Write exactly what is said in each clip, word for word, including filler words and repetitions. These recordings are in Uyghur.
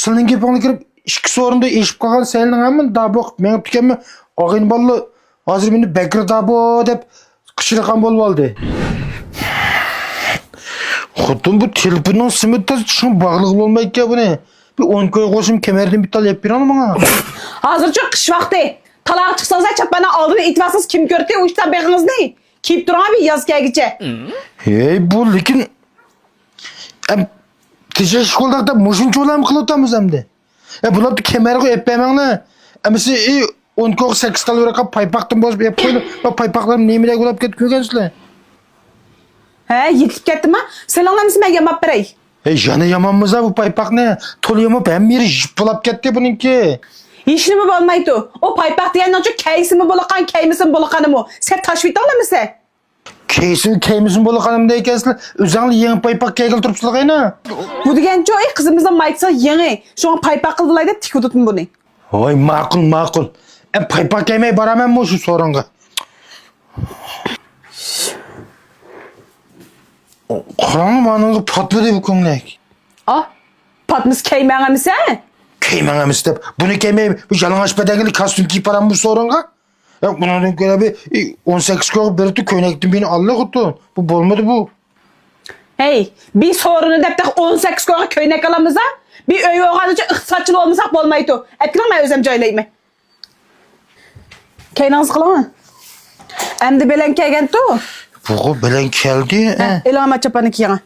سىلىنىڭ گېپىڭلار كىرىپ، ئىككى سورۇندا ئېشىپ قالغان سەيلىنىڭ ھەممىنى دابۇق مېڭىپ كەتكەنمۇ، ئاغىنە بالىلار ھازىر مېنى بەكرى دابۇ دەپ قىچىرىقان بولۇۋالدى. خوتۇن، بۇ تېلېفوننىڭ سىمى تاز، چىڭ باغلىغىلى بولمايدىكەن بۇنى. بىر ئون كوي قوشۇم كەمەردىن بىر تال يەپ بېرىڭ ماڭا. ھازىرچۇ قىش ۋاقتى. تالاغا چىقسىڭىز، چاپاننىڭ ئالدىنى ئېتىۋالسىڭىز، كىم كۆردى ئۇ ئىشتا بېغىڭىزنى؟ كىيىپ تۇرۇڭ بىر ياز كەلگۈچە. ھەي، بۇ لېكىن، ئەم، تېجەش شكولدا مۇشۇنچە ئويلانما قىلىۋاتامىز ئەمدى. ئە، بۇلارنى كەمەرگە ئېلىپ بەرمەڭلار. ئەمىسە، ئى، ئون كوغا سەككىز تال ۋەرەقە پايپاقتىن بوزۇپ ئېلىپ قويدۇم. ۋە پايپاقلار نېمىدەك بولاپ كەتتى كۆرگەنسىلەر. ھە، يېتىلىپ كەتتىما؟ سېلىڭلار ئەمىسە مەن ياماپ بېرەي. ھەي، يەنە ياماممىزا بۇ پايپاقنى؟ تولا ياماپ ھەممە يېرى يىپ بولاپ كەتتى بۇنىڭكى. ھېچنېمە بولمايدۇ. ئۇ پايپاق دېگەننىڭچۇ كەيسىمۇ بولىقان، كەيمىسىمۇ بولىقانىمۇ. سەت تاشلىۋېتىڭلار ئەمىسە. كەيسىمۇ كەيمىسىمۇ بولىقانىم دەيكەنسىلەر. ئۆزەڭلار يېڭى پايپاق كىيگىلى تۇرۇپسىلەر قاينا. بۇ دېگەنچۇ، ئەي، قىزىمىزنىڭ مايكىسى يېڭى. شۇڭا پايپاق قىلىۋالاي دەپ تىكىۋېتىپتىمەن بۇنى. ھوي، ماقۇل، ماقۇل. ئەم، پايپاق كىيمەي بارامەنمۇ شۇ سورۇنغا؟ قاراڭ، مانىڭغا پاتمىدى بۇ كۆڭلەك. ئا، پاتمىسا كىيمەڭ ئەمىسە. كىيمەڭ ئەمىسە دەپ، بۇنى كىيمەي، بۇ يالىڭاچ بەدەنگە كاستيۇم كىيىپ باراممۇ سورۇنغا؟ ياق، بۇنىڭدىن كۆرە بىر، ئى، ئون سەككىز كوغا بېرىپتۇ، كۆينەكتىن بىرنى ئالدى خوتۇن. بۇ بولمىدى بۇ. ھەي، بىر سورۇننى دەپ تېخى ئون سەككىز كوغا كۆينەك ئالامىزا؟ بىر ئۆي بولغانىچە ئىقتىسادچىل بولمىساق بولمايدۇ. ئەپكىلىڭ، مەن ئۆزۈم جايلايمەن. كەينىڭىز قىلىڭ. ئەمدى بىلەن كەلگەنتۇ؟ بۇغۇ بىلەن كەلدى. ھە، ئېلىڭ، ئەمما چاپاننى كىيىڭ.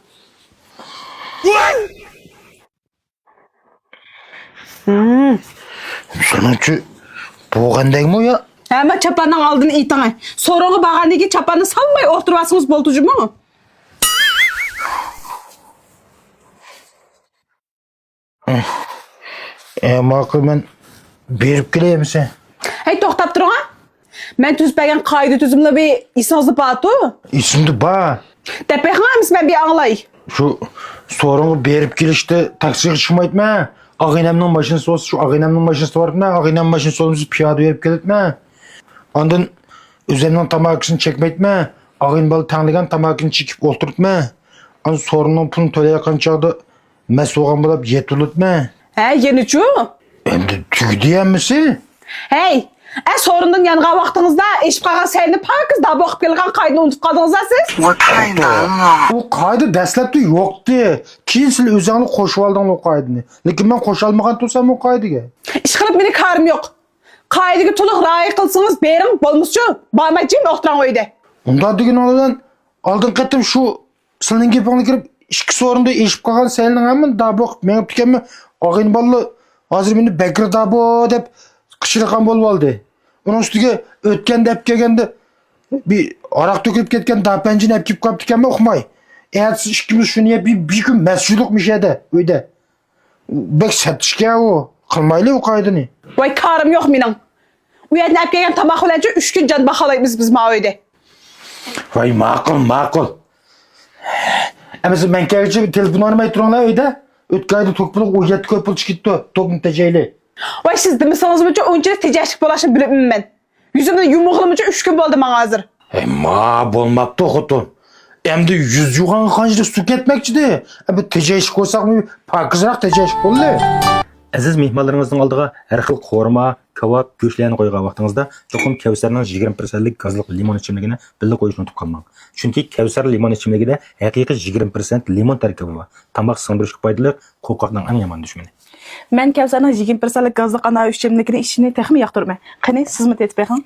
ھىم. شۇنىڭچۇ بولغاندەكمۇ يا؟ ھەممە چاپاننىڭ ئالدىنى ئېتىڭ. سورۇنغا بارغاندىن كېيىن چاپاننى سالماي ئولتۇرۇۋالسىڭىز بولدى جۇمۇ. ئە، ماقۇل، مەن بېرىپ كېلەي ئەمىسە. ھەي، توختاپ تۇرۇڭ. مەن تۈزۈپ بەرگەن قائىدە تۈزۈملىرى ئېسىڭىزدە بارتۇ؟ ئېسىمدە بار. دەپ بېقىڭ ئەمىسە، مەن بىر ئاڭلاي. شۇ سورۇنغا بېرىپ كېلىشتە تاكسىغا چىقمايتتىمەن. ئاغىنەمنىڭ ماشىنىسى بولسا، شۇ ئاغىنەمنىڭ ماشىنىسى بارتىمەن. ئاغىنەمنىڭ ماشىنىسى بولمىسا، پىيادە بېرىپ كېلىتتىمەن. ئاندىن ئۆزۈمنىڭ تاماكىسىنى چەكمەيتتىمەن. ئاغىنە بالا تەڭلىگەن تاماكىنى چېكىپ ئولتۇرۇپتىمەن. ئاندىن سورۇننىڭ پۇلىنى تۆلەيدىغان چاغدا مەست بولغان بولاپ يېتىۋېلىپتىمەن. ھە، يەنىچۇ؟ ئەمدى تۈگىدى ھەممىسى. ھەي، ئە، سورۇندىن يانغان ۋاقتىڭىزدا ئېشىپ قالغان سەينى پاكىز دابۇ قىلىپ كەلگەن قائىدىنى ئۇنتۇپ قالدىڭىز سىز. بۇ قائىدە دەسلەپتە يوقتى. كېيىن سىلەر ئۆزۈڭلار قوشۇۋالدىڭلار ئۇ قائىدىنى. لېكىن مەن قوشالمىغان تۇرسام ئۇ قائىدىگە. ئىشقىلىپ مېنى كارىم يوق. قائىدىگە تولۇق رىئايە قىلسىڭىز بېرىڭ، بولمىسىچۇ بارماي جىم ئولتۇرۇڭ ئۆيدە. ئۇنداق دېگىنىڭ بىلەن ئالدىنقى قېتىم شۇ سىلىنىڭ گېپىڭلار كىرىپ، ئىككى سورۇندا ئېشىپ قالغان سەيلىنىڭ ھەممىنى دابۇق مېڭىپ كەتكەنمۇ، ئاغىنە بالىلار ھازىر مېنى بەكرى دابۇ دەپ قىچىرىقان بولۇۋالدى. ئۇنىڭ ئۈستىگە ئۆتكەندە ئەپ كەلگەندە بىر ھاراق تۆكۈلۈپ كەتكەن داپەنجىنى ئەپ كېلىپ قاپتىكەنمەن ئۇقماي. ئەتىسى ئىككىمىز شۇنى يەپ بىر، بىر كۈن مەست يۈردۇق مۇشۇ يەردە، ئۆيدە. بەك سەت ئىشكەن ئۇ. قىلمايلى ئۇ قائىدىنى. ۋاي، كارىم يوق مېنىڭ. ئۇ يەردىن ئەپ كەلگەن تاماق بىلەنچۇ ئۈچ كۈن جان باقالايمىز بىز ماۋۇ ئۆيدە. ۋاي، ماقۇل، ماقۇل. ئەمىسە مەن كەلگۈچە تېلېفون ئوينىماي تۇرۇڭلار ئۆيدە. ئۆتكەن ئايدا توك پۇلىغا ئون يەتتە كوي پۇل چىقىپتۇ. توكنى تېجەيلى. ۋاي، سىز دېمىسىڭىزمۇچۇ ئۇنچىلىك تېجەشلىك بولۇشنى بىلىپمەن مەن. يۈزۈمنى يۇمۇغىلىمۇچە ئۈچ كۈن بولدى ماڭا ھازىر. ھەي، ما بولماپتۇ خوتۇن. ئەمدى يۈز يۇغانغا قانچىلىك سۇ كەتمەكچىدى؟ ئەمدى تېجەشلىك بولساقمۇ پاكىزراق تېجەشلىك بولدى. ئەزىز مېھمانلىرىڭىزنىڭ ئالدىغا ھەر خىل قورۇما، كاۋاپ، گۆشلەرنى قويغان ۋاقتىڭىزدا چوقۇم كەۋسەرنىڭ يىگىرمە پىرسەنتلىك گازلىق لىمون ئىچىملىكىنى بىللە قويۇشنى ئۇنتۇپ قالماڭ. چۈنكى كەۋسەر لىمون ئىچىملىكىدە ھەقىقىي يىگىرمە پىرسەنت لىمون تەركىبى بار. تاماق سىڭدۈرۈشكە پايدىلىق، قورقاقنىڭ ئەڭ يامان دۈشمىنى. مەن كەۋسەرنىڭ يىگىرمە پىرسەنتلىك گازلىق ئانار ئىچىملىكىنى ئىچىشنى تېخىمۇ ياقتۇرىمەن. قېنى، سىزمۇ تېتىپ بېقىڭ.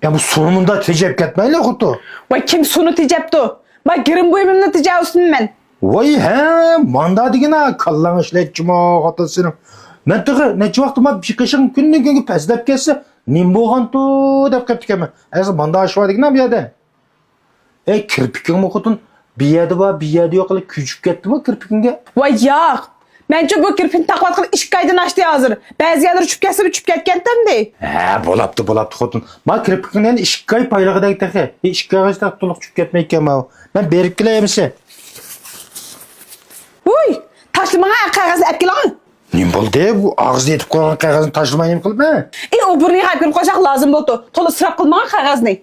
يا، بۇ سۇنى مۇنداق تېجەپ كەتمەيلى، خوتۇن. ۋاي، كىم سۇنى تېجەپتۇ؟ ما گىرىم بۇيۇمۇمنى تېجەۋسۇن مەن. ۋاي، ھە، ماندا دېگىنە، كاللاڭ ئىشلەيتچىمۇ، خوتۇن سېنىڭ. مەن تېخى نەچچە ۋاقىت ما بېشىڭ كۈندىن كۈنگە پەسلەپ كەتسە، نېمە بولغانتۇ دەپ قېپتىكەنمەن. ھازىر ماندا ئىش بار دېگىنە بۇ يەردە. ئەي، كىرپىكىڭمۇ خوتۇن، بىر يەردە بار، بىر يەردە يوق، ئەلە كۆچۈپ كەتتىمۇ كىرپىكىڭگە؟ ۋاي ياق! مەنچۇ بۇ كىرپىكنى تاقىۋاتقىلى ئىككى ئايدىن ئاشتى ھازىر. بەزى يەرلىرى چۈشۈپ كەتسىمۇ چۈشۈپ كەتكەنتى ئەمدى. ھە، بولاپتۇ، بولاپتۇ خوتۇن. ما كىرپىكىڭنى ئەنە ئىككى ئاي پايلىغۇدەك تېخى. ئىككى ئايغىچە تېخى تولۇق چۈشۈپ كەتمەيدىكەن ماۋۇ. مەن بېرىپ كېلەي ئەمىسە. ۋۇي! تاشلىماڭا، قەغەزنى ئەپ كېلىڭ. نېمە بولدى؟ بۇ ئاغزىدا يېتىپ قالغان قەغەزنى تاشلىماي نېمە قىلىمەن؟ ئى، ئۇ بۇرنىغا ئەپ كىرىپ قالساق لازىم بولىدۇ. تولا ئىسراپ قىلماڭ قەغەزنى.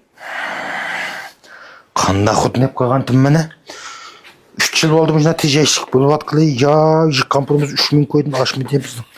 قانداق خوتۇن ئېلىپ قالغانتىم مانا؟ ئۈچ يىل بولدى مۇشۇنداق تېجەشلىك بولۇۋاتقىلى، يا يىغقان پۇلىمىز ئۈچ مىڭ كويدىن ئاشمىدى بىزنىڭ.